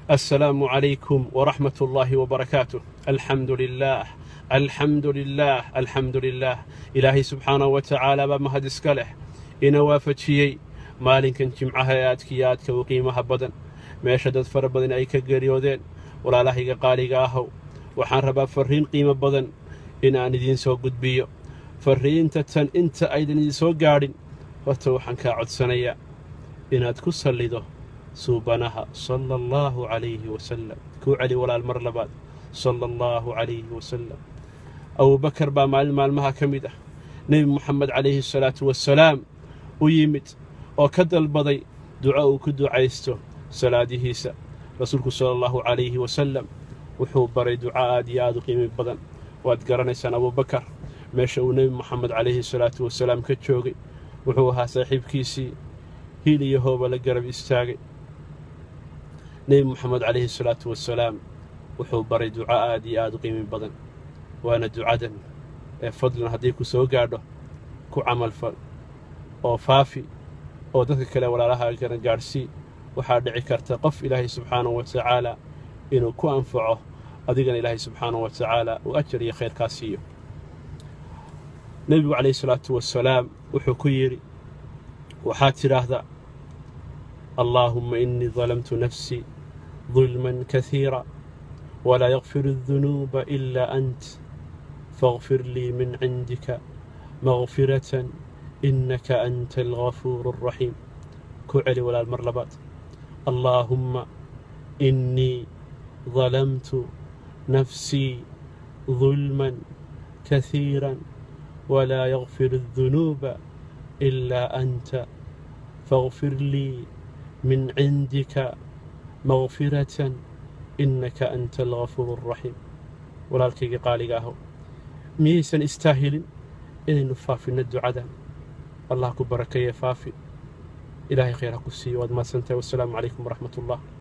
Assalaamu calaykum waraxmat ullaahi wabarakaatuh. Alxamdu lilaah, alxamdu lilaah, alxamdu lilaah. Ilaahay subxaanahu wa tacaala baa mahad iska leh ina waafajiyey maalinkan Jimcaha ee aadka iyo aadka u qiimaha badan, meesha dad fara badan ay ka geeriyoodeen. Walaalahayga qaaliga ahow, waxaan rabaa farriin qiimo badan in aan idiin soo gudbiyo. Farriinta tan inta aydan idin soo gaadhin, horta waxaan kaa codsanayaa inaad ku sallido suubanaha, sala Allahu calayhi wasalam. Kuu celi, walaal, mar labaad, sala Allahu calayhi wasalam. Abubakar baa maalin maalmaha ka mid ah Nebi Moxamed calayhi asalaatu wasalaam u yimid oo ka dalbaday duco uu ku ducaysto salaadihiisa. Rasuulku sala Allahu calayhi wasalam wuxuu baray duco aad iyo aad u qiimi badan. Waad garanaysaan Abubakar meesha uu Nebi Moxamed calayhi salaatu wasalaam ka joogay. Wuxuu ahaa saaxiibkiisii hiil iyo hooba la garab istaagay. Nebi Moxamed calayhi salaatu wasalaam wuxuu baray duco aad iyo aad u qiimi badan, waana ducadan ee fadlan haddii ku soo gaadho ku camalfal oo faafi oo dadka kale walaalaha garan gaadhsii. Waxaa dhici karta qof Ilaahay subxaanahu wa tacaala inuu ku anfaco, adigana Ilaahay subxaanahu wa tacaala uu ajar iyo khayr kaa siiyo. Nebigu calayhi salaatu wasalaam wuxuu ku yidhi: "Waxaad tidhaahdaa: Allaahumma innii dalamtu nafsii dulman kasiira, walaa yakfiru adunuuba ilaa ant, faاغfir lii min cindika makfiratan, innaka anta algafuuru alraxiim." Ku celi, walaal, mar labaad: Allaahumma innii dalamtu nafsii dulman kasiira, walaa yakfiru adunuuba ilaa anta, faاغfir lii min cindika makfiratan, innaka anta algafuuru alraxiim. Walaalkaygii qaaliga aho, miyaysan istaahilin inaynu faafinno ducadan? Allah ku barakeeye, faafi. Ilaahay khayr ha ku siiyo. Waad mahadsantahay. Wassalaamu calaykum waraxmat ullah.